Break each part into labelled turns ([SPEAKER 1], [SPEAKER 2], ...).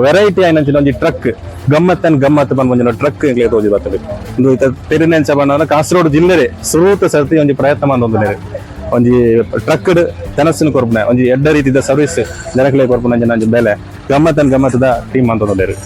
[SPEAKER 1] Variety ಆಯ್ನಂಚಿನ ಒಂಜಿ truck ಗಮ್ಮತ್ತನ್ ಗಮ್ಮತ್ ಪನ್ಪುಂಚಿನ truck ಎಂಕ್ಲೆ ತೋಜಿ ಬರ್ತದೆ. ಉಂದು ಇತ್ತೆ ತೆರಿನೆಂಚ ಪಂಡ ಕಾಸರಗೋಡು ಜಿಲ್ಲೆಡೆ ಸುರೂತ ಸರ್ತಿ ಒಂಜಿ ಪ್ರಯತ್ನ ಮಂತೊಂದುಲ್ಲೆರ್. ಒಂಜಿ ಟ್ರಕ್ ತೆನಸ್ನ್ ಕೊರ್ಪುನ ಒಂಜಿ ಎಡ್ಡೆ ರೀತಿದ ಸರ್ವಿಸ್ ಜನಕ್ಲೆ ಕೊರ್ಪುನ ಅಂಚಿನ ಒಂಜಿ ಬೇಲೆ ಗಮ್ಮತ್ತನ್ ಗಮ್ಮತ್ತದ ಟೀಮ್ ಮಂತೊಂದುಲ್ಲೆರ್.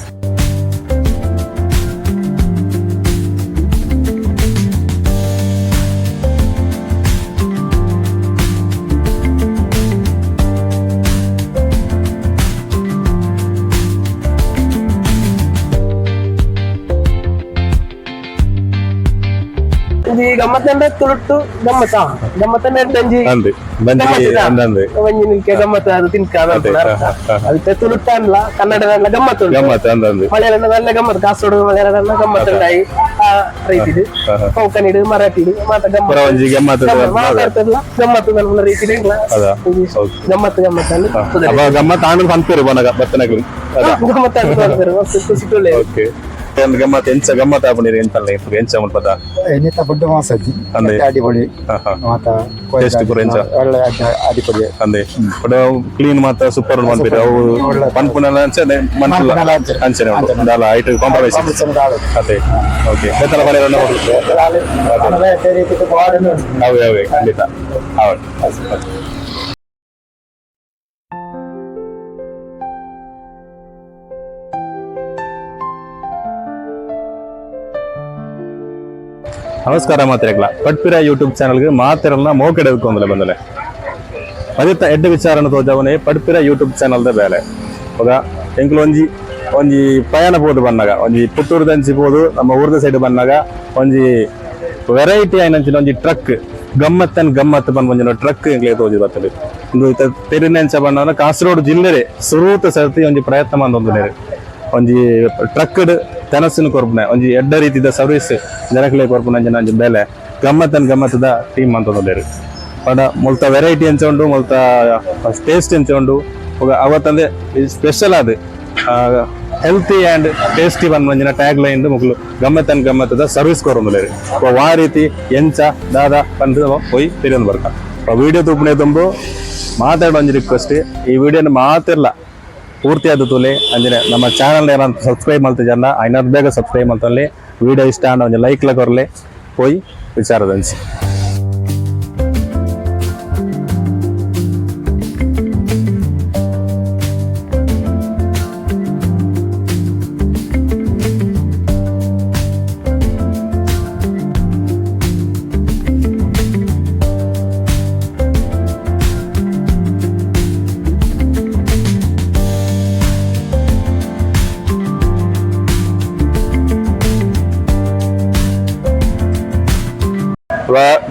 [SPEAKER 2] ಇದು ಈ ಗಮ್ಮತ್ತಂಡ ತುಳುಟ್ಟು ಗಮ್ಮತ್ತ ಗಮ್ಮತ್ತಂಡ ಎಡ್ಡಂಜಿ.
[SPEAKER 1] ಅಂದ್ ಬಂಜಿ.
[SPEAKER 2] ಗಮ್ಮತ್ತಿದ.
[SPEAKER 1] ಅಂದಂದು.
[SPEAKER 2] ಒಂಜಿ ನಿಲ್ಕೆ ಗಮ್ಮತ್ತ ಅದು ತಿನ್ಕ.
[SPEAKER 1] ಅದೇ, ಹಾ, ಹಾ.
[SPEAKER 2] ಅದಕ್ಕೆ ತುಳುಟ್ಟ ಅನ್ಲ ಕನ್ನಡದಲ್ಲ ಗಮ್ಮತ್ತು ಉಂಟು.
[SPEAKER 1] ಗಮ್ಮತ್ ಅಂದಂದು.
[SPEAKER 2] ಮಲಯಾಳಂ നല്ല ಗಮ್ಮತ್ತು, ಕಾಸರಗೋಡು ಮಲಯಾಳಂ ಗಮ್ಮತ್ತು ಉಂಡಾಯಿ ಆ ರೀತಿದು.
[SPEAKER 1] ಹಾ, ಹಾ.
[SPEAKER 2] ಕೊಂಕಣಿಡು ಮರಾಠಿಡು ಮಾತ
[SPEAKER 1] ಪುರ
[SPEAKER 2] ಗಮ್ಮತ್ತು.
[SPEAKER 1] ಒಂಜಿ ಗಮ್ಮತ್.
[SPEAKER 2] ಗಮ್ಮತ್ತು ಮಾತಾಡ್ತದಲ್ಲ ಗಮ್ಮತ್ತು ನನ್ನ ರೀತಿಡು ಇಂಗ್ಲ.
[SPEAKER 1] ಅದ.
[SPEAKER 2] ಇದು ಗಮ್ಮತ್ತು ಗಮ್ಮತ್ತು ಅಲ್ಲಿ ಕುದುರೆ.
[SPEAKER 1] ಅವ ಗಮ್ಮತ್ ಆಂಡ್ ಪನ್ಪೇರು ಬನಗ ಬತ್ತನಗ್ಲು ಅದ.
[SPEAKER 2] ಗಮ್ಮತ್ತು ಅಂತ ಬರ್ತಾರೆ, ಮಸ್ತ್ ಖುಷಿ ಒಳ್ಳೆ.
[SPEAKER 1] ಓಕೆ, ಒಂದು ಗಮ್ಮತ್ ಎಂಚ ಗಮ್ಮತ್ ಆಪುಂಡು ಎಂತಲ್ಲ ಎಂಚ ಮುಲ್ಪದ?
[SPEAKER 3] ಇನ್ನಿತ ಫುಡ್ ಮಾಸಜ್ಜಿ.
[SPEAKER 1] ಅಂದೆ.
[SPEAKER 3] ಅಡಿಪೊಡಿ.
[SPEAKER 1] ಹಾ, ಹಾ.
[SPEAKER 3] ಮಾತ.
[SPEAKER 1] Taste ಪೂರ ಎಂಚ?
[SPEAKER 3] ಒಳ್ಳೆ ಅಡಿಪೊಡಿ.
[SPEAKER 1] ಅಂದೆ, ಬಟ್ ಕ್ಲೀನ್ ಮಾತ ಸೂಪರ್ ಮನ್ಪಿರ ಅವು.
[SPEAKER 3] ಒಳ್ಳೆ.
[SPEAKER 1] ಪನ್ಪುನಲ ಅಂಚನೆ ಮನ್ಪುಲ.
[SPEAKER 3] ಮನ್ಪುನಲ ಅಂಚನೆ.
[SPEAKER 1] ಅಂಚನೆ ಉಂಡು ದಾಲ ಐಟ್ ಕಾಂಪ್ರಮೈಸ್.
[SPEAKER 3] ಕಾಂಪಿಟಿಷನ್ ದಾಲ.
[SPEAKER 1] ಅದೇ, ಓಕೆ, ಬೇತಲ ಪನೆರ. ಅವೇ ಅವೇ, ಖಂಡಿತ ಹೌದು. ನಮಸ್ಕಾರ ಮಾತಿರಕ್ಲ, ಪಟ್ಪಿರ ಯೂಟ್ಯೂಬ್ ಚಾನಲ್ಗೆ ಮಾತಿರಲ್ನ ಮೋಕೆಡೆ ಒಂದಲೆ ಬಂದಲೆ ಅದಿತ್ತ ಎಡ್ಡೆ ವಿಚಾರನ ತೋಜವನೆ ಪಡ್ಪಿರ ಯೂಟ್ಯೂಬ್ ಚಾನಲ್ದ ಬೇಲೆ. ಹೌದಾ, ಎಂಕ್ಲು ಒಂಜಿ ಒಂಜಿ ಪ್ರಯಾಣ ಪೋದು ಬಂದಾಗ ಒಂಜಿ ಪುತ್ತೂರುದಂಚಿ ಪೋದು ನಮ್ಮ ಊರ್ದ ಸೈಡ್ ಬಂದಾಗ ಒಂಜಿ ವೆರೈಟಿ ಆಯ್ನಂಚಿನ ಒಂಜಿ ಟ್ರಕ್ ಗಮ್ಮತ್ತನ್ ಗಮ್ಮತ್ ಪನ್ಪುಂಚಿನ ಟ್ರಕ್ ಎಂಕ್ಲೆ ತೋಜಿ ಬರ್ತದೆ. ಉಂದು ಇತ್ತೆ ತೆರಿನೆಂಚ ಪಂಡ ಕಾಸರಗೋಡು ಜಿಲ್ಲೆಡೆ ಸುರೂತ ಸರ್ತಿ ಒಂಜಿ ಪ್ರಯತ್ನ ಮಂತೊಂದುಲ್ಲೆರ್. ಒಂಜಿ ಟ್ರಕ್ ತೆನಸ್ನ್ ಕೊರ್ಪುನ ಒಂಜಿ ಎಡ್ಡೆ ರೀತಿದ ಸರ್ವಿಸ್ ಜನಕ್ಲೆ ಕೊರ್ಪುನ ಅಂಚಿನ ಒಂಜಿ ಬೇಲೆ ಗಮ್ಮತ್ತನ್ ಗಮ್ಮತ್ತದ ಟೀಮ್ ಮಂತೊಂದುಲ್ಲೆರ್. ಪಂಡ ಮುಲ್ತ ವೆರೈಟಿ ಎಂಚ ಉಂಡು, ಮುಲ್ತ ಟೇಸ್ಟ್ ಎಂಚ ಉಂಡು, ಬೊಕ ಅವತ್ತಂದೆ ಸ್ಪೆಷಲ್ ಆದ್ healthy and tasty ಪನ್ಪುಂಚಿನ tag line ಮುಕ್ಲು ಗಮ್ಮತ್ತನ್ ಗಮ್ಮತ್ತದ ಸರ್ವಿಸ್ ಕೊರೊಂದುಲ್ಲೆರ್. ವಾ ರೀತಿ ಎಂಚ ದಾದ ಪಂದ್ ಪೋಯಿ ತೆರಿಯೊಂದು ಬರ್ಕ. ವಿಡಿಯೋ ತೂಪುನೆ ದುಂಬು ಮಾತಾಡೋ ಒಂಜಿ ರಿಕ್ವೆಸ್ಟ್, ಈ ವಿಡಿಯೋನ ಮಾತಿರ್ಲ ಪೂರ್ತಿ ಆದ ತೂಲೆ. ಅಂಚನೆ ನಮ್ಮ ಚಾನಲ್ ಏನಾದ್ರು ಸಬ್ಸ್ಕ್ರೈಬ್ ಮಲ್ತಿಜಾಂಡ ಐನಾತ್ ಬೇಗ ಸಬ್ಸ್ಕ್ರೈಬ್ ಮಲ್ತೊನ್ಲೆ. ವಿಡಿಯೋ ಇಷ್ಟ ಆಂಡ ಒಂಜಿ ಲೈಕ್ ಲ ಕೊರ್ಲೆ. ಪೋಯಿ ವಿಚಾರದಂಚಿ.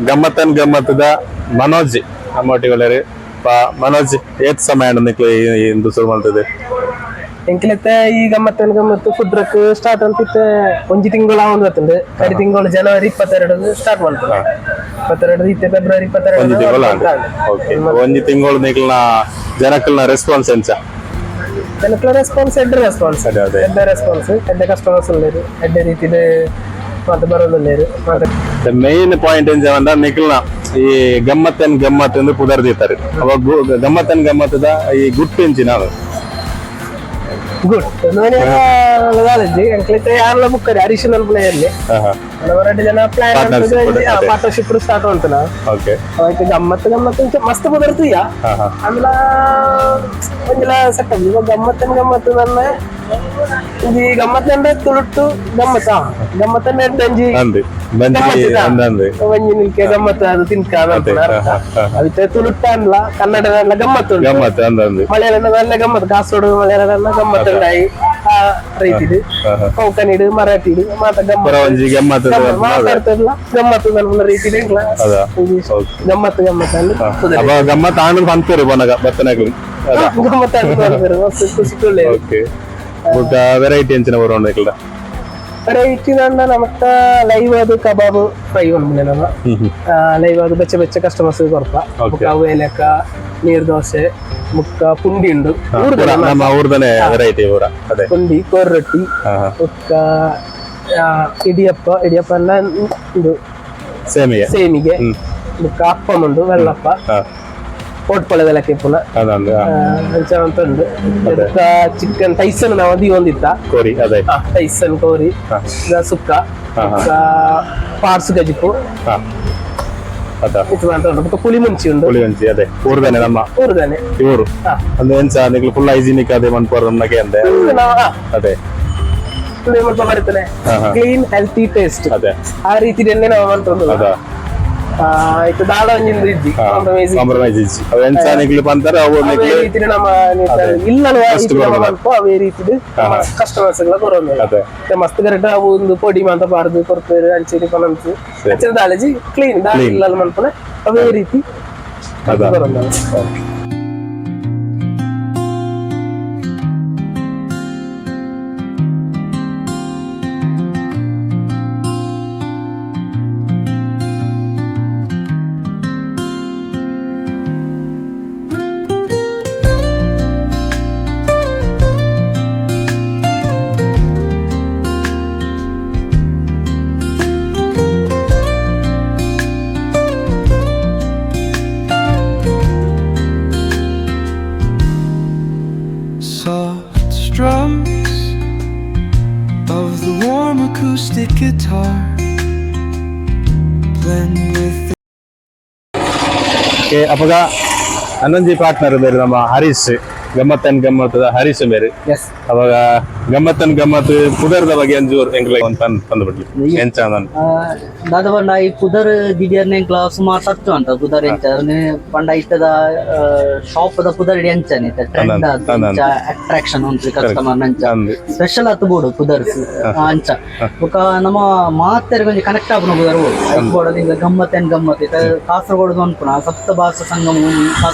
[SPEAKER 1] ಗಮ್ಮತ್ತನ್ ಗಮ್ಮತ್ತದ ಮನೋಜ್ ನಮ್ಮೊಟ್ಟಿಗೆ. ಮನೋಜ್, ಏತ್ ಸಮಯ ನಿಕ್ಲೆ ಇಂದು ಶುರು ಮಲ್ತದೆ?
[SPEAKER 2] ಎಂಕ್ಲೆತ್ತೆ ಈ ಗಮ್ಮತ್ತನ್ ಗಮ್ಮತ್ತು food truck start ಅಂತಿತ್ತೆ ಒಂಜಿ ತಿಂಗಳು ಆವೊಂದು ಬರ್ತುಂಡು. ಕರಿ ತಿಂಗಳು ಜನವರಿ 22 ಸ್ಟಾರ್ಟ್ ಮಾಡ್ತಾರೆ, 22. ಇತ್ತೆ ಫೆಬ್ರವರಿ 22.
[SPEAKER 1] ಒಂಜಿ ತಿಂಗಳು. ಓಕೆ, ಒಂಜಿ ತಿಂಗಳು ನಿಕ್ಲ್ನ ಜನಕ್ಕಲ್ನ ರೆಸ್ಪಾನ್ಸ್ ಎಂಚ?
[SPEAKER 2] ಜನಕ್ಲ ರೆಸ್ಪಾನ್ಸ್ ಎಡ್ಡೆ ರೆಸ್ಪಾನ್ಸ್.
[SPEAKER 1] ಅದೇ ಅದೇ.
[SPEAKER 2] ಎಡ್ಡೆ ರೆಸ್ಪಾನ್ಸ್, ಎಡ್ಡೆ ಕಸ್ಟಮರ್ಸ್ ಉಲ್ಲೇರು, ಎಡ್ಡೆ ರೀತಿದ ಮಾತ ಬರೋದುಲ್ಲೇರು ಮಾತ.
[SPEAKER 1] ಮೇನ್ ಪಾಯಿಂಟ್ ಎಂಚ ಪಂಡ ನಿಕ್ಲ್ನ ಈ ಗಮ್ಮತ್ತನ್ ಗಮ್ಮತ್ ಎಂದು ಪುದರ್ ದೀತಾರೆ. ಅವಾಗ ಗಮ್ಮತ್ತನ್ ಗಮ್ಮತ್ತದ ಈ ಗುಟ್ಟು ಎಂಚಿನ ಅದು?
[SPEAKER 2] ಗುಡ್ ದಾಲಜಿ ಎಂಕ್ಲಿತ್ತೆ ಯಾರ್ಲ ಬುಕ್ಕರಿ ಹರೀಶ್ ನಲ್ಪುನ ಎಲ್ಲಿ. ನಮ್ಮ ಎರಡು ಜನ ಪ್ಲಾನ್.
[SPEAKER 1] Partnership ಅದೇ.
[SPEAKER 2] ಪಾರ್ಟ್ನರ್ಶಿಪ್ ಸ್ಟಾರ್ಟ್ ಉಂಟು. ಅವಕ್ಕೆ ಗಮ್ಮತ್ತು ಗಮ್ಮತ್ತು ಇಂಚ ಮಸ್ತ್ ಪುದರ್ತೀಯ.
[SPEAKER 1] ಹಾ ಹಾ
[SPEAKER 2] ಆಮೇಲೆ ಒಂಜಿಲ ಸೆಟ್ ಇವಾಗ ಗಮ್ಮತ್ತನ್ ಗಮ್ಮತ್ತು ನನ್ನ ಇದು ಈ ಗಮ್ಮತ್ತಂಡ ತುಳುಟ್ಟು ಗಮ್ಮತ್ತ ಗಮ್ಮತ್ತಂಡ ಎಡ್ಡಂಜಿ.
[SPEAKER 1] ಅಂದ್ ಬಂಜಿ.
[SPEAKER 2] ಗಮ್ಮತ್ತಿದ.
[SPEAKER 1] ಅಂದಂದು.
[SPEAKER 2] ಒಂಜಿ ನಿಲ್ಕೆ ಗಮ್ಮತ್ತು ಅದು ತಿನ್ಕ.
[SPEAKER 1] ಅದೇ, ಹಾ, ಹಾ, ಹಾ.
[SPEAKER 2] ಅದಕ್ಕೆ ತುಳುಟ್ಟ ಅನ್ಲ ಕನ್ನಡದಲ್ಲ ಗಮ್ಮತ್ತು ಉಂಟು.
[SPEAKER 1] ಗಮ್ಮತ್ ಅಂದಂದು.
[SPEAKER 2] ಮಲಯಾಳಂ നല്ല ಗಮ್ಮತ್ತು, ಕಾಸರಗೋಡು ಮಲಯಾಳಂ ಗಮ್ಮತ್ತು ಉಂಡಾಯಿ ಆ ರೀತಿದು.
[SPEAKER 1] ಹಾ, ಹಾ.
[SPEAKER 2] ಕೊಂಕಣಿಡು ಮರಾಠಿಡು ಮಾತ
[SPEAKER 1] ಪುರ
[SPEAKER 2] ಗಮ್ಮತ್ತು.
[SPEAKER 1] ಒಂಜಿ ಗಮ್ಮತ್.
[SPEAKER 2] ಮಾತಾಡ್ತದಲ್ಲ ಗಮ್ಮತ್ತು ನನ್ನ ರೀತಿಡು ಇಂಗ್ಲ.
[SPEAKER 1] ಅದ.
[SPEAKER 2] ಗಮ್ಮತ್ತು ಗಮ್ಮತ್ತು ಅಲ್ಲಿ ಕುದುರೆ.
[SPEAKER 1] ಅವ ಗಮ್ಮತ್ ಆಂಡ್ ಪನ್ಪೇರು ಬನಗ ಬತ್ತನಗ್ಲು ಅದ.
[SPEAKER 2] ಗಮ್ಮತ್ತು ಅಂತ ಬರ್ತಾರೆ, ಮಸ್ತ್ ಖುಷಿ ಒಳ್ಳೆ.
[SPEAKER 1] ಓಕೆ, ಬೊಕ ವೆರೈಟಿ ಎಂಚಿನ ಬರೋಣ ನಿಕ್ಲ್ಡ?
[SPEAKER 2] ವೆರೈಟಿ ನನ್ನ ನಮಕ್ಕ ಲೈವ್ ಅದು ಕಬಾಬ್ ಫ್ರೈ ಉಂಡು ನಮ್ಮ. ಲೈವ್ ಅದು ಬೆಚ್ಚ ಬೆಚ್ಚ ಕಸ್ಟಮರ್ಸ್ ಕೊರ್ಪ. ಬೊಕ್ಕ ಅವು ಏಲಕ್ಕ ನೀರ್ ದೋಸೆ ಮುಕ್ಕ ಪುಂಡಿ ಉಂಡು ಊರ್ದ.
[SPEAKER 1] ನಮ್ಮ ಊರ್ದನೆ ವೆರೈಟಿ ಪೂರ ಅದೇ.
[SPEAKER 2] ಪುಂಡಿ ಕೋರ್ ರೊಟ್ಟಿ.
[SPEAKER 1] ಹಾ, ಹಾ.
[SPEAKER 2] ಬೊಕ್ಕ ಇಡಿಯಪ್ಪ, ಇಡಿಯಪ್ಪ ಅಲ್ಲ ಇದು
[SPEAKER 1] ಸೇಮಿಗೆ.
[SPEAKER 2] ಸೇಮಿಗೆ. ಬೊಕ್ಕ ಅಪ್ಪಂ ಉಂಡು, ವೆಳ್ಳಪ್ಪ. ಪೋಟ್ಪೊಳೆದಲಕ್ಕೆ ಪುನ
[SPEAKER 1] ಅದಂದು
[SPEAKER 2] ಅಂಚ ಅಂತ ಉಂಡು. ಬೊಕ್ಕ ಚಿಕನ್ ಟೈಸನ್ ನಾವು ದೀವೊಂದಿತ್ತ.
[SPEAKER 1] ಕೋರಿ ಅದೇ.
[SPEAKER 2] ಟೈಸನ್ ಕೋರಿ ಸುಕ್ಕ, ಬೊಕ್ಕ ಪಾರ್ಸ್ ಗಜಿಪು.
[SPEAKER 1] ಹಾ ಅದ.
[SPEAKER 2] ಇದು ಅಂತ ಉಂಟು. ಬೊಕ್ಕ ಪುಳಿ ಮುಂಚಿ ಉಂಡು.
[SPEAKER 1] ಪುಳಿ ಒಂಜಿ ಅದೇ ಊರ್ದಾನೆ ನಮ್ಮ.
[SPEAKER 2] ಊರುದಾನೆ.
[SPEAKER 1] ಇವರು ಅಂದ್ರೆ ಎಂಚ ನಿಕ್ಲು ಫುಲ್ ಹೈಜಿನಿಕ್ ಅದೇ ಮನ್ಪೋರ್ ನಮಗೆ ಅಂದೆ.
[SPEAKER 2] ನಾವು
[SPEAKER 1] ಅದೇ.
[SPEAKER 2] ಮುಲ್ಪ ಬರ್ತದೆ.
[SPEAKER 1] ಹಾ, ಹಾ.
[SPEAKER 2] Clean, healthy, taste.
[SPEAKER 1] ಅದೇ.
[SPEAKER 2] ಆ ರೀತಿಯಲ್ಲೇ ನಾವು ಮಾಡ್ತೊಂದು.
[SPEAKER 1] ಅದ.
[SPEAKER 2] ಇತ್ತು ದಾಳ ಒಂಜಿಂದು ಇದ್ದಿ ಕಾಂಪ್ರಮೈಸ್.
[SPEAKER 1] ಕಾಂಪ್ರಮೈಸ್ ಇಜ್ಜಿ. ಅವು ಎಂಚ ನಿಕ್ಲು ಪಂತಾರೆ ಅವು
[SPEAKER 2] ಅವೇ
[SPEAKER 1] ನಿಕ್ಲು
[SPEAKER 2] ರೀತಿ ನಮ್ಮ ಇಲ್ಲ
[SPEAKER 1] First ಬರೋದು.
[SPEAKER 2] ಮಲ್ಪ ಅವೇ ರೀತಿ ಕಸ್ಟಮರ್ಸ್ ಗಳ ಕೊರೊಂದು.
[SPEAKER 1] ಅದೇ.
[SPEAKER 2] ಮಸ್ತ್ ಕರೆಕ್ಟ್ ಅವು ಒಂದು ಪೊಡಿ ಮಾಂತ ಪಾರ್ದು ಕೊರ್ಪೇರು ಅಂಚೆರಿ ಪನಂತು. ಅಂಚಿನ ದಾಳಜಿ ಕ್ಲೀನ್ ದಾಳ
[SPEAKER 1] Clean.
[SPEAKER 2] ಇಲ್ಲ ಮಲ್ಪನೆ ಅವೇ ರೀತಿ
[SPEAKER 1] ಅದ.
[SPEAKER 2] ಕೊರೊಂದು.
[SPEAKER 4] Soft strums of the warm acoustic guitar blend with
[SPEAKER 1] okay, ಅಪಗ ಅನ್ನೊಂಜಿ ಪಾರ್ಟ್ನರ್ ಬೇರೆ ನಮ್ಮ ಹರೀಶ್, ಗಮ್ಮತ್ತನ್ ಗಮ್ಮತ್ತದ ಹರೀಶ್ ಬೇರೆ.
[SPEAKER 2] ಎಸ್.
[SPEAKER 1] ಅವಾಗ ಗಮ್ಮತ್ತನ್ ಗಮ್ಮತ್ ಪುದರ್ದ ಬಗ್ಗೆ ಒಂಚೂರು ಎಂಕ್ಲೆ ಒಂದು ತಂದು ತಂದು ಬಿಡ್ಲಿ ಎಂಚ ಅದನ್ನು.
[SPEAKER 5] ದಾದ ಪಂಡ ಈ ಪುದರ್ ದಿಢೀರ್ನೆ ಎಂಕ್ಲ ಸುಮಾರು ಸರ್ಚ್ ಅಂತ ಪುದರ್ ಎಂಚ ಪಂಡ ಇತ್ತದ ಶಾಪ್ ದ ಪುದರ್ ಇಡಿ ಅಂಚನೆ ಟ್ರೆಂಡ್.
[SPEAKER 1] ಅಂದ್ ಅಂದ್.
[SPEAKER 5] ಅಟ್ರಾಕ್ಷನ್ ಉಂಟು ಕಸ್ಟಮರ್ ನಂಚ.
[SPEAKER 1] ಅಂದ್.
[SPEAKER 5] ಸ್ಪೆಷಲ್ ಆತು ಬೋಡು ಪುದರ್ಸ್ ಅಂಚ. ಬೊಕ ನಮ್ಮ ಮಾತೆರ್ ಒಂಜಿ ಕನೆಕ್ಟ್ ಆಪುನ ಪುದರ್ ಬೋಡು. ಐಕ್ ಬೋಡ ನಿಂಗ ಗಮ್ಮತ್ ಏನ್ ಗಮ್ಮತ್ ಇತ್ತ ಕಾಸರಗೋಡು ಅನ್ಪುನ ಸಪ್ತ ಭಾಷಾ ಸಂಗಮ.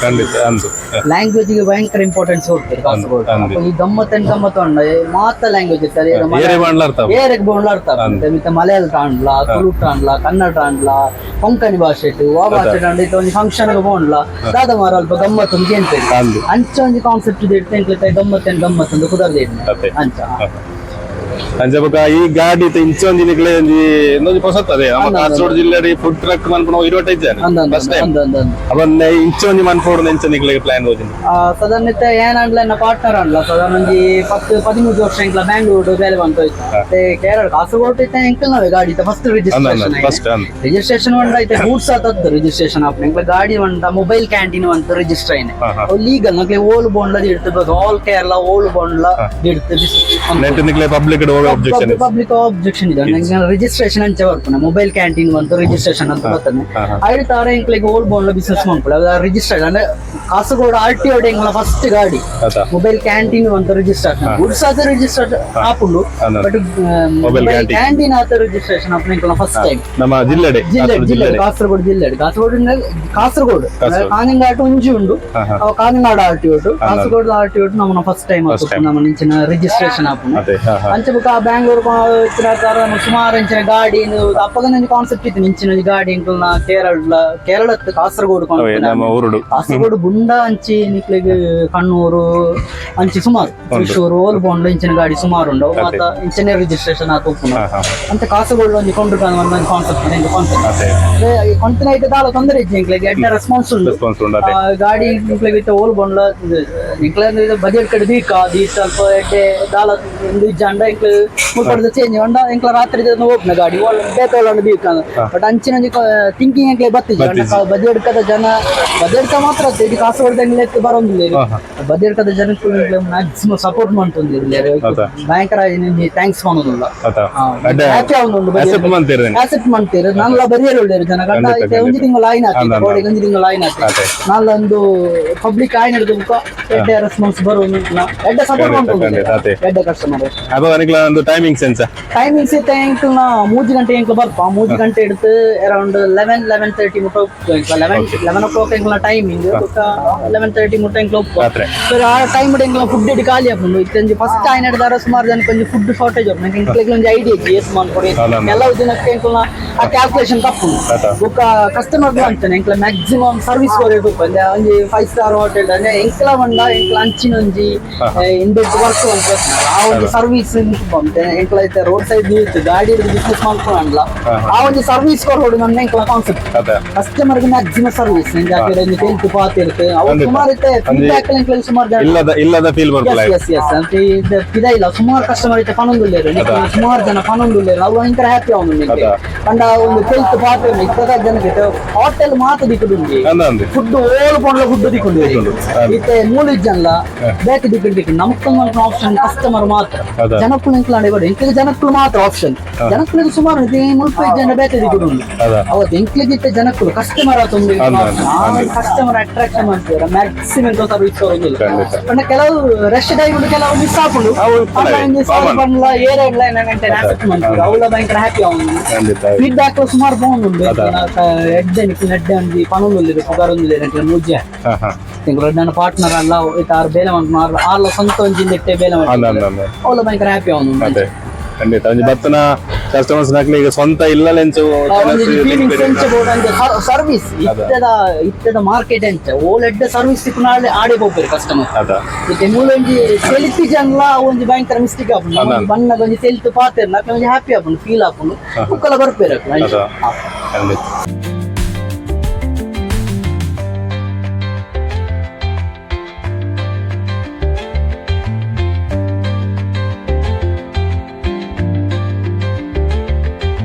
[SPEAKER 1] ಖಂಡಿತ ಅಂದು.
[SPEAKER 5] ಲ್ಯಾಂಗ್ವೇಜ್ ಗೆ ಭಯಂಕರ ಇಂಪಾರ್ಟೆನ್ಸ್ ಕೊಡ್ತಾರೆ ಕಾಸರಗೋಡು.
[SPEAKER 1] ಅಂದ್.
[SPEAKER 5] ಅಪ್ಪ ಈ ಗಮ್ಮತ್ ಏನ್ ಗಮ್ಮತ್ ಉಂಡ ಮಾತ ಲ್ಯಾಂಗ್ವೇಜ್ ಇತ್ತಾರೆ.
[SPEAKER 1] ಏರೆ ಮಾಡ್ಲಾರ್ತ.
[SPEAKER 5] ಏರೆಗ್ ಬೋಂಡ್ಲ ಅರ್ಥ ಮಿತ್ತ ಮಲಯಾಳ ತಾಂಡ್ಲ, ತುಳು ತಾಂಡ್ಲ, ಕನ್ನಡ ತಾಂಡ್ಲ, ಕೊಂಕಣಿ ಭಾಷೆ ಇಟ್ಟು ವಾ ಭಾಷೆ ತಾಂಡ್ ಇತ್ತ ಒಂಜಿ ಫಂಕ್ಷನ್ ಬೋಂಡ್ಲ ದಾದ ಮಾರ ಅಲ್ಪ ಗಮ್ಮತ್ ಒಂದು ಕೇಳ್ತೇವೆ.
[SPEAKER 1] ಅಂದು.
[SPEAKER 5] ಅಂಚ ಒಂಜಿ ಕಾನ್ಸೆಪ್ಟ್ ಇಟ್ಟು ಎಂಕ್ಲೆ ಗಮ್ಮತ್ ಏನ್ ಗಮ್ಮತ್ ಒಂದು ಕುದರ್ದ
[SPEAKER 1] ಅದೇ.
[SPEAKER 5] ಅಂಚ.
[SPEAKER 1] ಅಂಚ ಬೊಕ ಈ ಗಾಡಿ ಇತ್ತ ಇಂಚ ಒಂಜಿ ನಿಕ್ಲೆ ಒಂಜಿ ಇನ್ನೊಂಜಿ ಪೊಸತ್ ಅದೇ ನಮ್ಮ ಕಾಸರಗೋಡು ಜಿಲ್ಲೆ ಫುಡ್ ಟ್ರಕ್ ಮನ್ಪುನ ಇರುವಟ್ಟೆ.
[SPEAKER 5] ಅಂದ ಅಂದ.
[SPEAKER 1] First time.
[SPEAKER 5] ಅಂದ ಅಂದ ಅಂದ.
[SPEAKER 1] ಅವನ್ನ ಇಂಚ ಒಂಜಿ ಮನ್ಪೋಡು ಎಂಚ ನಿಕ್ಲೆ ಪ್ಲಾನ್ ಹೋಜಿನ?
[SPEAKER 5] ಸಾಧಾರಣ ಏನಂಡ್ಲ ಎನ್ನ ಪಾರ್ಟ್ನರ್ ಅಂಡ್ಲ ಸಾಧಾರಣ ಒಂಜಿ 10-13 ವರ್ಷ ಎಂಕ್ಲ ಬ್ಯಾಂಗ್ಳೂರ್ ಬೇಲೆ ಬಂತ ಹೋಯ್ತು. ಮತ್ತೆ ಕೇರಳ ಕಾಸರಗೋಡು ಇತ್ತ ಎಂಕಲ್ ನಾವೇ ಗಾಡಿ ಇತ್ತ first registration.
[SPEAKER 1] First ಅಂದ್.
[SPEAKER 5] ರಿಜಿಸ್ಟ್ರೇಷನ್ ಒಂಡ ಐತೆ ಗೂಡ್ಸ್ ಆತದ್ದು ರಿಜಿಸ್ಟ್ರೇಷನ್ ಆಪುನ ಎಂಕ್ಲ ಗಾಡಿ ಒಂಡ ಮೊಬೈಲ್ ಕ್ಯಾಂಟೀನ್ ಅಂತ ರಿಜಿಸ್ಟರ್ ಐನೆ.
[SPEAKER 1] ಹಾ, ಹಾ.
[SPEAKER 5] ಲೀಗಲ್ ನಕ್ಲೆ ಓಲ್ ಬೊಂಡ್ಲ ಇಡ್ತು, ಆಲ್ ಕೇರಳ ಓಲ್ ಬೊಂಡ್ಲ ಇಡ್ತು.
[SPEAKER 1] ನೆಟ್ ನಿಕ್ಲೆ ಪಬ್ಲಿಕ್ ಹೋಗೋ objection?
[SPEAKER 5] Public objection ಇದೆ. ರಿಜಿಸ್ಟ್ರೇಷನ್ ಅಂಚೆ ಬರ್ಪುನ ಮೊಬೈಲ್ ಕ್ಯಾಂಟೀನ್ ಅಂತ ರಿಜಿಸ್ಟ್ರೇಷನ್ ಅಂತ ಬರ್ತದೆ.
[SPEAKER 1] ಹಾ, ಹಾ.
[SPEAKER 5] ಐದು ತಾರ ಎಂಕ್ಲೆಗ್ ಓಲ್ಡ್ ಬೋಂಡ್ಲ ಬಿಸ್ನೆಸ್ ಮಾಡ್ಕೊಳ್ಳಿ ಅದು ರಿಜಿಸ್ಟರ್ಡ್ ಅಂದ್ರೆ Kasaragod R T O ಎಂಕ್ಲ first ಗಾಡಿ.
[SPEAKER 1] ಅದ.
[SPEAKER 5] ಮೊಬೈಲ್ ಕ್ಯಾಂಟೀನ್ ಅಂತ ರಿಜಿಸ್ಟರ್, ಗುಡ್ಸ್ ಆತ ರಿಜಿಸ್ಟರ್ಡ್ ಆಪುಂಡು.
[SPEAKER 1] ಅಂದ.
[SPEAKER 5] But
[SPEAKER 1] mobile
[SPEAKER 5] mobile
[SPEAKER 1] canteen.
[SPEAKER 5] Canteen ಆತ ರಿಜಿಸ್ಟ್ರೇಷನ್ ಆಪುನ ಎಂಕ್ಲ ಫಸ್ಟ್ ಟೈಮ್.
[SPEAKER 1] ನಮ್ಮ ಜಿಲ್ಲೆಡೆ?
[SPEAKER 5] ಜಿಲ್ಲೆ
[SPEAKER 1] ಕಾಸರಗೋಡು.
[SPEAKER 5] ಜಿಲ್ಲೆ
[SPEAKER 1] ಜಿಲ್ಲೆಡೆ.
[SPEAKER 5] ಕಾಸರಗೋಡು ಜಿಲ್ಲೆ, ಕಾಸರಗೋಡು ಕಾಸರಗೋಡು.
[SPEAKER 1] ಕಾಸರಗೋಡು.
[SPEAKER 5] ಕಾನಂಗಾಟ್ ಒಂಜಿ ಉಂಡು.
[SPEAKER 1] ಹಾ, ಹಾ.
[SPEAKER 5] ಅವ ಕಾನಂಗಾಡ್ ಆರ್ ಟಿ ಒಟ್ಟು ಕಾಸರಗೋಡು ಆರ್ ಟಿ ಒಟ್ಟು ನಮ್ಮ first time.
[SPEAKER 1] First time.
[SPEAKER 5] ನಮ್ಮ ಇಂಚಿನ ರಿಜಿಸ್ಟ್ರೇಷನ್ ಆಪುಂಡು.
[SPEAKER 1] ಅದೇ, ಹಾ ಹಾ.
[SPEAKER 5] ಅಂಚೆ ಬೊಕ ಬ್ಯಾಂಗ್ಳೂರ್ ಸುಮಾರು ಇಂಚಿನ ಗಾಡಿ ಅಪ್ಪಗ ಒಂಜಿ ಕಾನ್ಸೆಪ್ಟ್ ಇತ್ತು ಇಂಚಿನ ಒಂಜಿ ಗಾಡಿ ಇಂಕಲ್ನ ಕೇರಳ ಕೇರಳತ್ ಕಾಸರಗೋಡು.
[SPEAKER 1] ಅವೇ ನಮ್ಮ ಊರುಡು.
[SPEAKER 5] ಕಾಸರಗೋಡು ಬುಂಡ ಅಂಚಿ ನಿಕ್ಲೆಗ್ ಕಣ್ಣೂರು ಅಂಚಿ ಸುಮಾರು ತ್ರಿಶೂರು ಓಲ್ ಬೋಂಡ್ಲ ಇಂಚಿನ ಗಾಡಿ ಸುಮಾರು ಉಂಡು. ಅವು ಮಾತ ಇಂಚಿನ ರಿಜಿಸ್ಟ್ರೇಷನ್ ಆತ ಉಪ್ಪುಂಡು.
[SPEAKER 1] ಹಾ ಹಾ.
[SPEAKER 5] ಅಂತ ಕಾಸರಗೋಡು ಒಂಜಿ ಕೊಂಡ್ರು ಒಂದು ಕಾನ್ಸೆಪ್ಟ್ ಕಾನ್ಸೆಪ್ಟ್.
[SPEAKER 1] ಅದೇ.
[SPEAKER 5] ಕೊಂತಿನ ಐತೆ ದಾಲ ತೊಂದರೆ ಇಜ್ಜಿ ಎಂಕ್ಲೆಗ್ ಎಡ್ಡೆ ರೆಸ್ಪಾನ್ಸ್ ಉಂಡು.
[SPEAKER 1] ರೆಸ್ಪಾನ್ಸ್ ಉಂಡು ಅದೇ.
[SPEAKER 5] ಗಾಡಿ ನಿಕ್ಲೆಗ್ ಇತ್ತೆ ಓಲ್ ಬೋಂಡ್ಲ ನಿಕ್ಲೆ ಬಜೆಟ್ ಕಡೆ ದೀಕ ದೀ ಸ್ವಲ್ಪ ಎಡ್ಡೆ ದಾಲ ಒಂದು ಇಜ್ಜಾಂಡ ಎಂಕ್ಲೆ ಮುಲ್ಪಡ್ದ ಚೇಂಜ್ ಉಂಡ ಎಂಕ್ಲ ರಾತ್ರಿ ಹೋಗ್ನ ಗಾಡಿ ಓಲ್ ಬೇತೆ ಓಲ್ ದೀಕ. ಬಟ್ ಅಂಚಿನ ಒಂಜಿ ಥಿಂಕಿಂಗ್ ಎಂಕ್ಲೆ ಬತ್ತಿಜಿ. ಬದಿಯಡ್ಕದ ಜನ ಬದಿಯಡ್ಕ ಮಾತ್ರ ಅತ್ತೆ ಇಡೀ ಕಾಸರಗೋಡು ಎಂಕ್ಲೆ ಬರೋಂದಿಲ್ಲ.
[SPEAKER 1] ಹಾ.
[SPEAKER 5] ಬದಿಯಡ್ಕದ ಜನಕ್ಕೆ ಮ್ಯಾಕ್ಸಿಮಮ್ ಸಪೋರ್ಟ್ ಮಾಡ್ತೊಂದಿಲ್ಲ.
[SPEAKER 1] ಹೌದಾ?
[SPEAKER 5] ಭಯಂಕರ thanks ಮಾಡೋದಿಲ್ಲ.
[SPEAKER 1] ಅದ ಅಡ್ಡೆ.
[SPEAKER 5] ಹ್ಯಾಪಿ ಆವೊಂದುಂಡು.
[SPEAKER 1] ಅಕ್ಸೆಪ್ಟ್ ಮಂತೀರಿ.
[SPEAKER 5] ಆಕ್ಸೆಪ್ಟ್ ಮಾಡ್ತೀರಿ ನಾನ್ಲ ಬರಿಯರು ಒಳ್ಳೆಯರು ಜನ ಕಂಡ.
[SPEAKER 1] ಖಂಡಿತ,
[SPEAKER 5] ಇತ್ತೆ ಒಂಜಿ
[SPEAKER 1] ಖಂಡಿತ.
[SPEAKER 5] ತಿಂಗಳು ಆಯ್ನ
[SPEAKER 1] ಅಂದ, ಅಂದ.
[SPEAKER 5] ಒಂಜಿ ತಿಂಗಳು ಆಯ್ನ.
[SPEAKER 1] ಅದೇ.
[SPEAKER 5] ನಾನೊಂದು ಪಬ್ಲಿಕ್ ಆಯ್ನ ಹಿಡಿದು ಎಡ್ಡೆ ರೆಸ್ಪಾನ್ಸ್ ಬರುವುದು ಎಡ್ಡೆ ಸಪೋರ್ಟ್
[SPEAKER 1] ಖಂಡಿತ,
[SPEAKER 5] ಮಾಡ್ಕೊಂಡು.
[SPEAKER 1] ಖಂಡಿತ, ಅದೇ.
[SPEAKER 5] ಎಡ್ಡೆ ಕಸ್ಟಮರ್.
[SPEAKER 1] ಅಪ್ಪ ನಿಕ್ಲ ಒಂದು ಟೈಮಿಂಗ್ ಸೆನ್ಸ್?
[SPEAKER 5] ಟೈಮಿಂಗ್ಸ್ ಇತ್ತೆ ಎಂಕಲ್ನ 3 ಗಂಟೆ ಎಂಕ್ಲ ಬರ್ಪ. 3 ಗಂಟೆ ಹಿಡಿದು ಅರೌಂಡ್ 11, 11:30 ಮುಟ್ಟ 11, 11 ಓ ಕ್ಲಾಕ್ ಎಂಕ್ಲ ಟೈಮಿಂಗ್. 11:30 ಮುಟ್ಟ ಎಂಕ್ಲ ಒಪ್ಪ.
[SPEAKER 1] ರಾತ್ರಿ.
[SPEAKER 5] ಸರ್ ಆ ಟೈಮ್ ಎಂಕ್ಲ ಫುಡ್ ಇಡಿ ಖಾಲಿ ಆಪುಂಡು. ಇತ್ತೆ ಒಂಜಿ ಫಸ್ಟ್ ಆಯ್ನ ಹಿಡ್ದಾರ ಸುಮಾರು ಜನಕ್ಕೆ ಒಂಜಿ ಫುಡ್ ಶಾರ್ಟೇಜ್ ಉಂಟು. ಎಂಕ್ಲೆಗ್ ಒಂಜಿ ಐಡಿಯಾ ಇಜ್ಜಿ ಏತ್ ಮನ್ಪೊಡು.
[SPEAKER 1] ಅಲ್ಲ, ಅಲ್ಲ.
[SPEAKER 5] ಕೆಲವು ದಿನಕ್ಕೆ ಎಂಕ್ಲ ಆ ಕ್ಯಾಲ್ಕುಲೇಷನ್ ತಪ್ಪುಂಡು.
[SPEAKER 1] ಅದ.
[SPEAKER 5] ಬೊಕ್ಕ ಕಸ್ಟಮರ್ ಅಂತಾನೆ ಎಂಕ್ಲ ಮ್ಯಾಕ್ಸಿಮಮ್ ಸರ್ವಿಸ್ ಕೊರಬೇಕು ಅಂದ್ರೆ ಒಂಜಿ five star hotel ಅಂದ್ರೆ ಎಂಕ್ಲ ಬಂಡ ಎಂಕ್ಲ ಅಂಚಿನ ಒಂಜಿ ಇನ್ಬಿಲ್ಟ್ ವರ್ಕ್ ಅಂತ ಆ ಒಂದು ಸರ್ವಿಸ್ ಎಂಕ್ಲ ಐತೆ ರೋಡ್ ಸೈಡ್ ಇತ್ತು ಗಾಡಿ ಬಿಸ್ನೆಸ್ ಮಾಡ್ಕೊಳ್ಳಲ್ಲ. ಆ ಒಂದು ಸರ್ವಿಸ್ ಕೊರೋಡು ನನ್ನ ಎಂಕ್ಲ ಕಾನ್ಸೆಪ್ಟ್.
[SPEAKER 1] ಅದ.
[SPEAKER 5] ಕಸ್ಟಮರ್ಗೆ ಮ್ಯಾಕ್ಸಿಮಮ್ ಸರ್ವಿಸ್ ನಿಂಗೆ ಹಾಕಿದ್ರೆ ಒಂದು ತೆಲ್ತು ಪಾತ್ ಇರುತ್ತೆ. ಅವು
[SPEAKER 1] ಖಂಡಿತ.
[SPEAKER 5] ಸುಮಾರು ಇತ್ತೆ ಫೀಡ್ಬ್ಯಾಕ್ ಎಂಕ್ಲೆಗ್ ಸುಮಾರು ಜನ
[SPEAKER 1] ಇಲ್ಲದ ಇಲ್ಲದ ಫೀಲ್ ಬರ್ಪುಲ.
[SPEAKER 5] S S S ಅಂತ ಪಿದ ಇಲ್ಲ ಸುಮಾರು ಕಸ್ಟಮರ್ ಇತ್ತೆ ಪನೊಂದುಲ್ಲೇರು, ಸುಮಾರು ಜನ ಪನೊಂದುಲ್ಲೇರು. ಅವು ಭಯಂಕರ ಹ್ಯಾಪಿ ಅವನು
[SPEAKER 1] ಅದ.
[SPEAKER 5] ಪಂಡ ಒಂದು ತೆಲ್ತ್ ಪಾತ್ರ ಇತ್ತದ ಜನಕ್ಕೆ ಹೋಟೆಲ್ ಮಾತು ದಿಕ್ಕುದುಂಡಿ.
[SPEAKER 1] ಅಂದ.
[SPEAKER 5] ಫುಡ್ ಓಲ್ ಪೊಂಡ್ಲ ಫುಡ್ ದಿಕ್ಕೊಂಡು ಇತ್ತೆ ಮೂಲ ಇಜ್ಜನ್ಲ ಬೇಕ ದಿಕ್ಕುಂಡು ದಿಕ್ಕು ನಮಕ್ ಆಪ್ಷನ್ ಕಸ್ಟಮರ್ ಮಾತ್ರ.
[SPEAKER 1] ಅದ.
[SPEAKER 5] ಜನಕ್ಕೂ ಎಂಕ್ಲಾಂಡೆ ಬೇಡ, ಎಂಕ್ಲಿಗೆ ಜನಕ್ಕೂ ಮಾತ್ರ ಆಪ್ಷನ್. ಜನಕ್ಕಳಿಗೆ ಸುಮಾರು ಇತ್ತೆ ಮುಲ್ಪ ಇಜ್ಜಂಡ ಬೇಕ ದಿಕ್ಕುದುಂಡು.
[SPEAKER 1] ಅದ.
[SPEAKER 5] ಅವತ್ತು ಎಂಕ್ಲಿಗೆ ಇತ್ತೆ ಜನಕ್ಕೂ ಕಸ್ಟಮರ್ ಆತುಂಡು.
[SPEAKER 1] ಅಂದ, ಅಂದ.
[SPEAKER 5] ಕಸ್ಟಮರ್ ಅಟ್ರಾಕ್ಷನ್ ಮಾಡ್ತಾರೆ ಮ್ಯಾಕ್ಸಿಮಮ್ ಸರ್ವಿಸ್ ಬರೋದಿಲ್ಲ.
[SPEAKER 1] ಖಂಡಿತ.
[SPEAKER 5] ಪಂಡ ಕೆಲವು ರಶ್ ಟೈಮ್ ಕೆಲವು ಮಿಸ್ ಆಪುಂಡು.
[SPEAKER 1] ಅವು ಇರ್ತದೆ, common.
[SPEAKER 5] ಪಂಡ್ಲ ಏರ್ line accept ಮಾಡ್ತಾರೆ, ಅವಳ ಭಯಂಕರ ಹ್ಯಾಪಿ ಅವನು.
[SPEAKER 1] ಖಂಡಿತ.
[SPEAKER 5] ಫೀಡ್ಬ್ಯಾಕ್ ಸುಮಾರು ಪೋಂದುಂಡು.
[SPEAKER 1] ಅದ.
[SPEAKER 5] ಎಡ್ಡೆ ನಿಕ್ಲು ಎಡ್ಡೆ ಒಂಜಿ ಪನೊಂದುಲ್ಲೆರ್, ಪುಗರೊಂದುಲ್ಲೆರ್ ಎಂಕ್ಲೆ ಮೂಜೆ.
[SPEAKER 1] ಹಾ ಹಾ
[SPEAKER 5] ಎಂಕ್ಲು ನನ್ನ ಪಾರ್ಟ್ನರ್ ಅಲ್ಲ ಇತ್ತ ಆರ್ ಬೇಲೆ ಮನ್ಪುನ ಆರ್ ಆರ್ಲ ಸ್ವಂತ ಒಂಜಿ ಇಂದೆಟ್ಟೆ ಬೇಲೆ
[SPEAKER 1] ಅಂದ
[SPEAKER 5] ಮನ್ಪುನ.
[SPEAKER 1] ಅಂದ ಅಂದ.
[SPEAKER 5] ಅವಳ ಭಯಂಕರ ಹ್ಯಾಪಿ ಅವನು.
[SPEAKER 1] ಅದೇ, ಖಂಡಿತ. ಒಂಜಿ ಬತ್ತನ ಕಸ್ಟಮರ್ಸ್ ನಕ್ಲಿ ಈಗ ಸ್ವಂತ ಇಲ್ಲಲೆಂಚು.
[SPEAKER 5] ಸರ್ವಿಸ್ ಇತ್ತದ ಇತ್ತದ ಮಾರ್ಕೆಟ್ ಎಂಚ ಓಲ್ ಎಡ್ಡೆ ಸರ್ವಿಸ್ ತಿಕ್ಕುನ ಆಡೆ ಪೋಪೆರ್ ಕಸ್ಟಮರ್.
[SPEAKER 1] ಅದ.
[SPEAKER 5] ಇತ್ತೆ ಮೂಲೊಂಜಿ ಸೆಲ್ಫಿ ಜನಲ ಒಂಜಿ ಭಯಂಕರ ಮಿಸ್ಟೇಕ್ ಆಪುಂಡು.
[SPEAKER 1] ಅದ.
[SPEAKER 5] ಬಣ್ಣದ ಒಂಜಿ ಸೆಲ್ಫ್ ಪಾತೆರ್ನ ಅಕ್ಲೆ ಒಂಜಿ ಹ್ಯಾಪಿ ಆಪುಂಡು, ಫೀಲ್ ಆಪುಂಡು, ಬುಕ್ಕಲ ಬರ್ಪೆರ್ ಅಕ್ಲು ಅಂಚ.
[SPEAKER 1] ಅದ. ಖಂಡಿತ.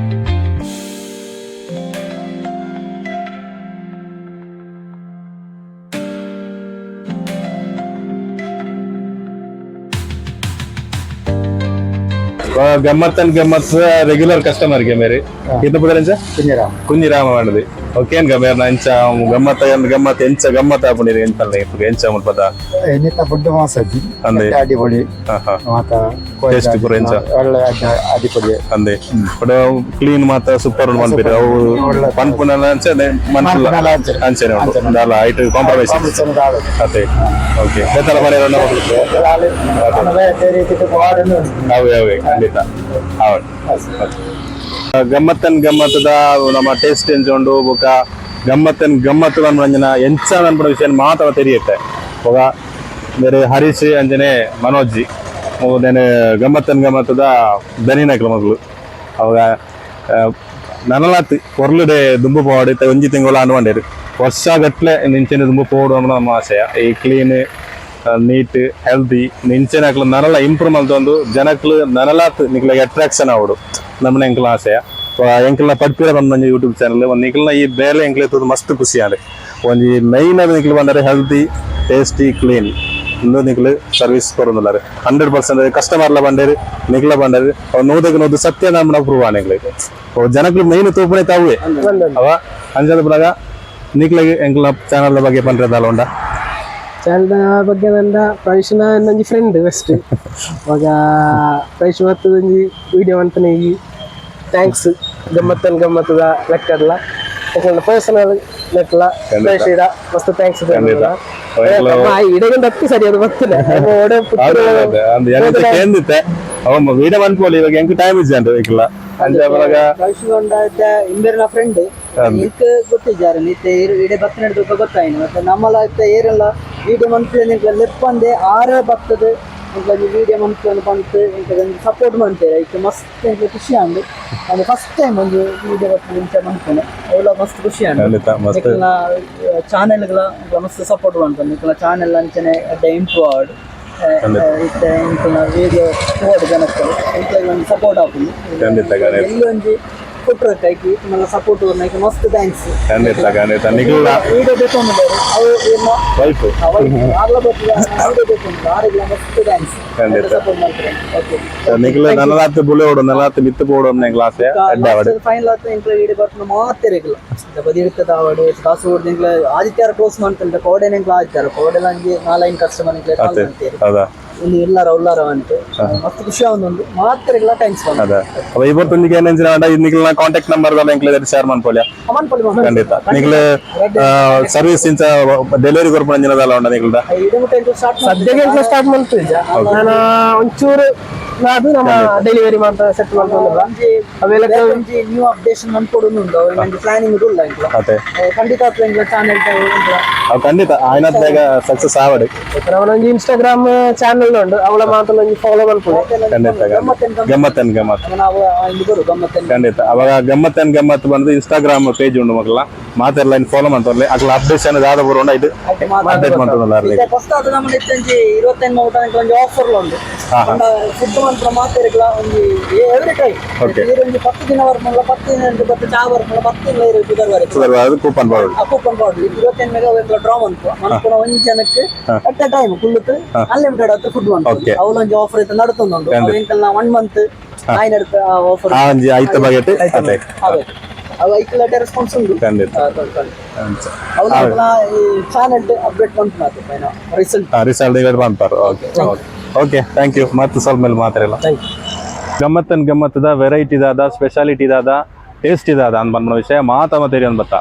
[SPEAKER 1] ಗಮ್ಮತ್ ಅಂಡ್ ಗಮ್ಮತ್ ರೆಗ್ಯುಲರ್ ಕಸ್ಟಮರ್ ಗೆ ಮೇರಿ ಇತ್ತ ಪುದರೆಂಚ?
[SPEAKER 3] ಕುഞ്ഞിരാಮ.
[SPEAKER 1] ಕುഞ്ഞിರಾಮ ಮಾಡದಿ. ಓಕೆ, ಏನ್ ಗಮೇರ್ನ ಎಂಚ ಗಮ್ಮತ್ ಗಮ್ಮತ್ ಎಂಚ ಗಮ್ಮತ್ ಆಪುನಿರಿ ಎಂತಲ್ಲ ಇಪ್ಪು ಎಂಚ ಮುಲ್ಪದ?
[SPEAKER 3] ಇನ್ನಿತ ಫುಡ್ ಮಾಸಜ್ಜಿ.
[SPEAKER 1] ಅಂದೆ.
[SPEAKER 3] ಅಡಿಪೊಡಿ.
[SPEAKER 1] ಹಾ ಹಾ
[SPEAKER 3] ಮಾತ.
[SPEAKER 1] Taste ಪೂರ ಎಂಚ?
[SPEAKER 3] ಒಳ್ಳೆ ಅಡಿಪೊಡಿ.
[SPEAKER 1] ಅಂದೆ, ಬಟ್ ಕ್ಲೀನ್ ಮಾತ್ರ ಸೂಪರ್ ಮನ್ಪಿರಿ ಅವು.
[SPEAKER 3] ಒಳ್ಳೆ.
[SPEAKER 1] ಪನ್ಪುನಲ ಅಂಚೆ ಮನ್ಪುಲ.
[SPEAKER 3] ಮನ್ಪುನಲ ಅಂಚೆ.
[SPEAKER 1] ಅಂಚೆನೆ ಉಂಟು ದಾಲ ಐಟ್ ಕಾಂಪ್ರಮೈಸ್. ಅದೇ, ಓಕೆ, ಬೇತಲ ಮನೆ. ಅವೇ ಅವೇ, ಖಂಡಿತ. ಹೌದು, ಗಮ್ಮತ್ತನ್ ಗಮ್ಮತ್ತದ ನಮ್ಮ ಟೇಸ್ಟ್ ಎಂಚ ಉಂಡು ಬೊಕ ಗಮ್ಮತ್ತನ್ ಗಮ್ಮತ್ತು ಅಂಜನ ಎಂಚ ಅನ್ಪುನ ವಿಷಯ ಮಾತ್ರ ತೆರಿಯತ್ತೆ. ಬೊಕ ಬೇರೆ ಹರೀಶ್ ಅಂಜನೆ ಮನೋಜ್ ನೇನೆ ಗಮ್ಮತ್ತನ್ ಗಮ್ಮತ್ತದ ದನಿನಕ್ಲು ಮಗಳು. ಅವಾಗ ನನಲಾತ್ ಪೊರ್ಲುಡೆ ದುಂಬು ಪೋವಡ್. ಇತ್ತೆ ಒಂಜಿ ತಿಂಗಳು ಆಂಡ್ ಪಂಡೇರು, ವರ್ಷ ಗಟ್ಲೆ ಇಂಚೆನೆ ದುಂಬು ಪೋವಡು ಅನ್ನೋ ನಮ್ಮ ಆಶಯ. ಈ clean, neat, healthy ಇಂಚೆನೆ ಅಕ್ಲು ನನಲ ಇಂಪ್ರೂವ್ ಮಲ್ತೊಂದು ಜನಕ್ಲು ನನಲಾತ್ ನಿಕ್ಲೆಗ್ ಅಟ್ರಾಕ್ಷನ್ ಆವಡು ನಮ್ಮನೆ ಎಂಕಲ್ನ ಆಶಯ. ಎಂಕಲ್ನ ಪಡ್ಪಿರ ಬಂದ ಒಂಜಿ ಯೂಟ್ಯೂಬ್ ಚಾನಲ್ ಒಂದು ನಿಕ್ಲ್ನ ಈ ಬೇಲೆ ಎಂಕ್ಲೆ ತೂದು ಮಸ್ತ್ ಖುಷಿ ಆಂಡ್. ಒಂಜಿ ಮೈನ್ ಅದು ನಿಕ್ಲು ಬಂದರೆ healthy, tasty, clean ಇಂದು ನಿಕ್ಲು ಸರ್ವಿಸ್ ಕೊರೊಂದುಲ್ಲಾರ್. 100% ಕಸ್ಟಮರ್ಲ ಬಂಡೇರು, ನಿಕ್ಲ ಬಂಡೇರು, ಅವು ನೂದಕ್ಕೆ ನೂದು ಸತ್ಯ ನಮ್ಮನ ಪ್ರೂವ್ ಆಂಡ್. ಅವು ಜನಕ್ಲು ಮೈನ್ ತೂಪುನೆ ತಾವುವೆ ಅವ. ಅಂಚಾದ ಪುನಗ ನಿಕ್ಲೆಗ್ ಎಂಕಲ್ನ ಚಾನಲ್ ಬಗ್ಗೆ ಪಂಡ್ರೆ ದಾಲ ಉಂಡ?
[SPEAKER 2] ಚಾನಲ್ದ ಬಗ್ಗೆ ನನ್ನ ಪ್ರವೇಶನ ಒಂಜಿ ಫ್ರೆಂಡ್ ಬೆಸ್ಟ್. ಅವಾಗ ಪ್ರವೇಶ ಮತ್ತು ಒಂಜಿ ವಿಡಿಯೋ ಅಂತಾನೆ ಈ thanks ಗಮ್ಮತ್ತನ್ ಗಮ್ಮತ್ತದ ಲೆಕ್ಕಡ್ಲ ಪರ್ಸನಲ್ ಲೆಕ್ಕಲ ಪ್ರವೇಶ ಮಸ್ತ್ thanks.
[SPEAKER 1] ಖಂಡಿತ.
[SPEAKER 2] ಇಡಗೊಂದು ಹತ್ತಿ ಸರಿ ಅದು ಬರ್ತದೆ ಓಡೆ.
[SPEAKER 1] ಕೇಂದಿತ್ತೆ ಅವ ವೀಡಿಯೋ ಮನ್ಪೋಲಿ, ಇವಾಗ ಎಂಕ್ ಟೈಮ್ ಇಜ್ಜಂಡ್ ಇಕ್ಲ ಅಂಚ ಪುನಗ.
[SPEAKER 5] ಇಂಬೇರ್ನ ಫ್ರೆಂಡ್ ಇಂಕ್ ಗೊತ್ತಿದ್ದಾರೆ ಇತ್ತೆ ಇಡೆ ಬತ್ತ ನಡೆದ ಗೊತ್ತಾಯಿನ ಮತ್ತೆ ನಮ್ಮಲ ಇತ್ತೆ ಏರೆಲ್ಲ ವಿಡಿಯೋ ಮನ್ಪುಲೆ ನಿಂಕ್ಲ ಲೆಪ್ಪಂದೆ ಆರ ಬರ್ತದೆ. ಎಂಕ್ಲ ವಿಡಿಯೋ ಮನ್ಪುಲೆ ಪಂತ್ ಎಂಕ್ಲ ಸಪೋರ್ಟ್ ಮಾಡ್ತೇವೆ. ಐಕ್ ಮಸ್ತ್ ಎಂಕ್ಲ ಖುಷಿ ಆಂಡ್. ಅದು ಫಸ್ಟ್ ಟೈಮ್ ಒಂದು ವಿಡಿಯೋ ಬರ್ತದೆ ಇಂಚ ಮನ್ಪುನೆ, ಅವೆಲ್ಲ ಮಸ್ತ್ ಖುಷಿ ಆಂಡ್.
[SPEAKER 1] ಖಂಡಿತ ಮಸ್ತ್.
[SPEAKER 5] ನಿಕ್ಲ್ನ ಚಾನೆಲ್ಗಳ ಮಸ್ತ್ ಸಪೋರ್ಟ್ ಮಾಡ್ತಾರೆ. ನಿಕ್ಲ್ನ ಚಾನೆಲ್ ಅಂಚನೆ ಅಡ್ಡ ಇಂಪ್ರೂವ್ ಆವಡ್. ಇತ್ತೆ ಎಂಕ್ಲ್ನ ವಿಡಿಯೋ ತೂವಡ್ ಜನಕ್ಕಲು, ಎಂಕ್ಲೆಗ್ ಒಂಜಿ ಸಪೋರ್ಟ್ ಆಪುಂಡು.
[SPEAKER 1] ಖಂಡಿತ ಖಂಡಿತ.
[SPEAKER 5] ಎಲ್ಲಿ ಒಂಜಿ ಕೊಟ್ಟರು ಕೈಕಿ ಮಲ್ಲ ಸಪೋರ್ಟ್ ಐಕ್ ಮಸ್ತ್ thanks.
[SPEAKER 1] ಖಂಡಿತ ಖಂಡಿತ ನಿಕ್ಲ
[SPEAKER 5] ವಿಡಿಯೋ ಬೇಕು ಅವು ಏನು
[SPEAKER 1] ವೈಫ್
[SPEAKER 5] ಆರ್ಲ ಬರ್ತದೆ ವಿಡಿಯೋ ಬೇಕು ಆರೆಗ್ಲ ಮಸ್ತ್ thanks.
[SPEAKER 1] ಖಂಡಿತ.
[SPEAKER 5] ಸಪೋರ್ಟ್ ಮಾಡ್ತಾರೆ, ಓಕೆ.
[SPEAKER 1] ನಿಕ್ಲ ನನಲಾತ್ ಬುಲೆ ಓಡು ನಲಾತ್ ಮಿತ್ತು ಪೋಡು ಎಂಕ್ಲ ಆಸೆ ಅಡ್ಡ ಆವಡ್.
[SPEAKER 5] ಫೈನಲ್ ಆತ ಎಂಕ್ಲ ಇಡೆ ಬರ್ತನ ಮಾತೆರೆಗ್ಲ ಬದಿರ್ತದ ಆವಡು ಕಾಸರಗೋಡು ಎಂಕ್ಲ ಆದಿತ್ಯಾರ ಕ್ಲೋಸ್ ಮಾಡ್ತಂತ ಕೋಡೆನ ಎಂಕ್ಲ ಆದಿತ್ಯಾರ ಕೋಡೆಲ ಒಂಜಿ ನಾಲೈನ್ ಕಸ್ಟಮರ್ ಎಂಕ್ಲ ಕಾಲ್
[SPEAKER 1] ಅತ್ತೆ
[SPEAKER 5] ಮಾಡ್ತೇವೆ.
[SPEAKER 1] ಅದ.
[SPEAKER 5] ಇಲ್ಲಿ ಎಲ್ಲಾರ ಉಲ್ಲಾರ ಅಂತೆ ಮಸ್ತ್ ಖುಷಿ ಆವೊಂದುಂಡು, ಮಾತೆರೆಗ್ಲ thanks.
[SPEAKER 1] ಅದ, ಅವ ಇವತ್ತೊಂದಿಗೆ ಏನಂಚಿನ ನಿಕ್ಲ ಕಾಂಟ್ಯಾಕ್ಟ್ ನಂಬರ್ ದಾಲ ಎಂಕ್ಲ ಶೇರ್ ಮನ್ಪೊಲ್ಯ?
[SPEAKER 5] ಅಮನ್ ಪೊಲಿ.
[SPEAKER 1] ಖಂಡಿತ. ನಿಕ್ಲ ಸರ್ವಿಸ್ ಇಂಚ ಡೆಲಿವರಿ ಕೊರ್ಪುನ ಅಂಚಿನ ದಾಲ ಉಂಡ ನಿಕ್ಲ್ದ?
[SPEAKER 5] ಇಡೆ ಮುಟ್ಟ ಎಂಕ್ಲ ಸ್ಟಾರ್ಟ್
[SPEAKER 2] ಸದ್ಯಕ್ಕೆ ಎಂಕ್ಲ ಸ್ಟಾರ್ಟ್ ಮಲ್ತಿದ್ದ ನಾನು ಒಂಚೂರು ಅದು ನಮ್ಮ ಡೆಲಿವರಿ ಮಾತ್ರ ಸೆಟ್ ಮಾಡ್ಕೊಂಡ್ರ. ಅವೆಲ್ಲ
[SPEAKER 5] ಒಂಜಿ ನ್ಯೂ ಅಪ್ಡೇಷನ್ ಮನ್ಪೊಡು ಉಂಡು, ಒಂಜಿ ಪ್ಲಾನಿಂಗ್ ಉಲ್ಲ ಎಂಕ್ಲ.
[SPEAKER 1] ಅದೇ.
[SPEAKER 5] ಖಂಡಿತ ಎಂಕ್ಲ ಚಾನೆಲ್.
[SPEAKER 1] ಅವು ಖಂಡಿತ ಆಯ್ನತ್ ಬೇಗ ಸಕ್ಸಸ್ ಆವಡು.
[SPEAKER 2] ಒಂಜಿ ಇನ್ಸ್ಟಾಗ್ರಾಮ್ ಚಾನೆಲ್ ಉಂಡು, ಅವಳ ಮಾತ್ರ ಒಂಜಿ ಫಾಲೋ ಮಲ್ಪುವೆ.
[SPEAKER 1] ಖಂಡಿತ, ಗಮ್ಮತ್ತನ್ ಗಮ್ಮತ್.
[SPEAKER 5] ನಾವು ಇಲ್ಲಿ ಬರು ಗಮ್ಮತ್ತನ್.
[SPEAKER 1] ಖಂಡಿತ, ಅವಾಗ ಗಮ್ಮತ್ತನ್ ಗಮ್ಮತ್ ಬಂದು ಇನ್ಸ್ಟಾಗ್ರಾಮ್ ಪೇಜ್ ಉಂಡು ಮಕ್ಕಳ, ಮಾತೆಲ್ಲ ಫಾಲೋ ಮಾಡ್ತಾರಲ್ಲ. ಅಕ್ಲ ಅಪ್ಡೇಷನ್ ದಾದ ಬರೋಣ, ಇದು ಅಪ್ಡೇಟ್ ಮಾಡ್ತಾರಲ್ಲ.
[SPEAKER 5] ಹೊಸದಾದ ನಮ್ಮ ಒಂಜಿ 25 ಊಟ ಒಂಜಿ ಆಫರ್ ಉಂಡು. ಫುಡ್ ಮಾತ್ರ ಮಾತೆರ್ಗ್ಲ ಒಂಜಿ ಎವ್ರಿ ಟೈಮ್. ಒಂಜಿ 10 ದಿನ ಬರ್ಮಲ್ಲ, 10 ದಿನ 10 ಚಾ ಬರ್ಮಲ್ಲ, 10 ದಿನ ಇರು.
[SPEAKER 1] ಅದು ಕೂಪನ್ ಬರೋದು.
[SPEAKER 5] ಆ ಕೂಪನ್ ಬಾಡ್ಲಿ 25 ಮೇಲೆ ಅವೆಲ್ಲ ಡ್ರಾ ಮನ್ಪು ಮನ್ಪುನ ಒಂಜಿ ಜನಕ್ಕೆ ಅಟ್ ಎ ಟೈಮ್ ಕುಳ್ಳುತ್ತು ಅನ್ಲಿಮಿಟೆಡ್ ಆತ ಫುಡ್ ಮನ್ಪು. ಅವಲ ಒಂಜಿ ಆಫರ್ ಇತ್ತು ನಡ್ತೊಂದುಂಡು. ಅವೆಂಕಲ್ನ ಒನ್ ಮಂತ್ ಆಯ್ನಡ್ತ ಆಫರ್.
[SPEAKER 1] ಆ ಒಂಜಿ ಐತ ಬಗೆಟ್ ಅದೇ.
[SPEAKER 5] ಅವೇ ಅವು ಐಕ್ಲ ರೆಸ್ಪಾನ್ಸ್ ಉಂಡು. ಅವಲ ಈ ಚಾನೆಲ್ ಅಪ್ಡೇಟ್ ಮನ್ಪುನ ರಿಸಲ್ಟ್.
[SPEAKER 1] ರಿಸಲ್ಟ್ ಈಗ ಬಂತಾರೆ. Okay okay, thank you. ಮತ್ತೆ ಸ್ವಲ್ಪ ಮೇಲೆ ಮಾತಾಡಿಲ್ಲ. ಗಮ್ಮತ್ತನ್ ಗಮ್ಮತ್ತದ ವೆರೈಟಿ ದಾದ, ಸ್ಪೆಷಾಲಿಟಿ ದಾದ, ಟೇಸ್ಟ್ ಇದಾದ ಅಂದ್ ಬಂದ ವಿಷಯ ಮಾತ ಮತ್ತೆ ಅಂದ್ ಬತ್ತ.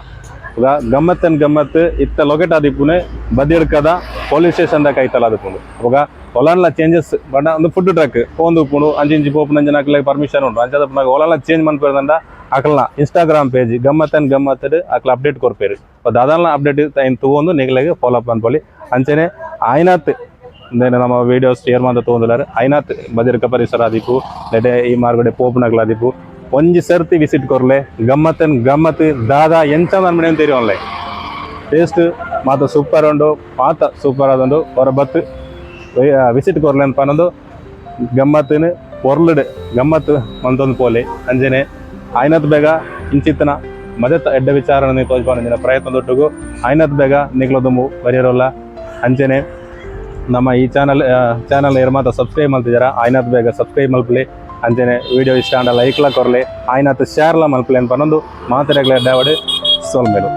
[SPEAKER 1] ಈಗ ಗಮ್ಮತ್ತನ್ ಗಮ್ಮತ್ ಇತ್ತ ಲೊಕೆಟ್ ಆದಿಪ್ಪುನೆ ಬದಿಡ್ಕದ ಪೊಲೀಸ್ ಸ್ಟೇಷನ್ ದ ಕೈತಲ ಆದಿಪ್ಪುಂಡು. ಅವಾಗ ಒಲಾನ್ಲ ಚೇಂಜಸ್ ಬಣ್ಣ ಒಂದು ಫುಡ್ ಟ್ರಕ್ ಪೋಂದು ಉಪ್ಪುಂಡು. ಅಂಚಿಂಚಿ ಪೋಪುನ ಅಂಚಿನ ಪರ್ಮಿಷನ್ ಉಂಡು. ಅಂಚಾದ ಒಲಾನ್ಲ ಚೇಂಜ್ ಮನ್ಪೇರ್ದಂಡ ಅಕಲ್ನ ಇನ್ಸ್ಟಾಗ್ರಾಮ್ ಪೇಜ್ ಗಮ್ಮತ್ತನ್ ಗಮ್ಮತ್ತಡ್ ಅಕ್ಲ ಅಪ್ಡೇಟ್ ಕೊರ್ಪೇರು. ದಾದಾಲ್ನ ಅಪ್ಡೇಟ್ ತೂವೊಂದು ನಿಗಲೆಗ್ ಫಾಲೋ ಅಪ್ ಅನ್ಪೊಲಿ. ಅಂಚನೆ ಆಯ್ನಾತ್ ಇಂದೇನೆ ನಮ್ಮ ವೀಡಿಯೋಸ್ ಶೇರ್ ಮಾತ ತೂವೊಂದುಲ್ಲೆರ್. ಐನಾತ್ ಬದಿರ್ಕ ಪರಿಸರ ಆದಿಪ್ಪು, ನೆಡೆ ಈ ಮಾರ್ಗಡೆ ಪೋಪುನಕ್ಲ್ ಆದಿಪ್ಪು, ಒಂಜಿ ಸರ್ತಿ ವಿಸಿಟ್ ಕೊರ್ಲೆ. ಗಮ್ಮತ್ತನ್ ಗಮ್ಮತ್ ದಾದಾ ಎಂಚ ಮನ್ಮನೆ ತೆರಿಯೋನ್ಲೆ. ಟೇಸ್ಟ್ ಮಾತ ಸೂಪರ್ ಉಂಡು, ಮಾತ ಸೂಪರ್ ಆದುಂಡು. ಹೊರ ಬತ್ತು ವಿಸಿಟ್ ಕೊರ್ಲೆ ಅಂತ ಪನೊಂದು ಗಮ್ಮತ್ತಿನ ಪೊರ್ಲುಡ್ ಗಮ್ಮತ್ ಮಂತೊಂದು ಪೋಲೆ. ಅಂಚನೆ ಆಯ್ನತ್ ಬೇಗ ಇಂಚಿತ್ತನ ಮದೆತ ಎಡ್ಡೆ ವಿಚಾರನ ತೋಜ್ಪಾನಂಜಿನ ಪ್ರಯತ್ನ ದೊಟ್ಟುಗು ಆಯ್ನತ್ ಬೇಗ ನಿಕ್ಲ ದುಂಬು ಬರಿಯರೋಲ್ಲ. ಅಂಚನೆ ನಮ್ಮ ಈ ಚಾನಲ್ ಚಾನಲ್ ಏರ್ ಮಾತ ಸಬ್ಸ್ಕ್ರೈಬ್ ಮಲ್ತಿದಾರ, ಆಯ್ನತ್ ಬೇಗ ಸಬ್ಸ್ಕ್ರೈಬ್ ಮಲ್ಪಲಿ. ಅಂಚನೆ ವಿಡಿಯೋ ಇಷ್ಟ ಆಂಡ ಲೈಕ್ಲ ಕೊರ್ಲೆ, ಆಯ್ನತ್ ಶೇರ್ಲ ಮಲ್ಪಲೆ ಅಂತ ಪನೊಂದು ಮಾತೆರೆಗ್ಲ ಎಡ್ಡೆ ಆವಡ್. ಸೊಲ್ಮೆಲು.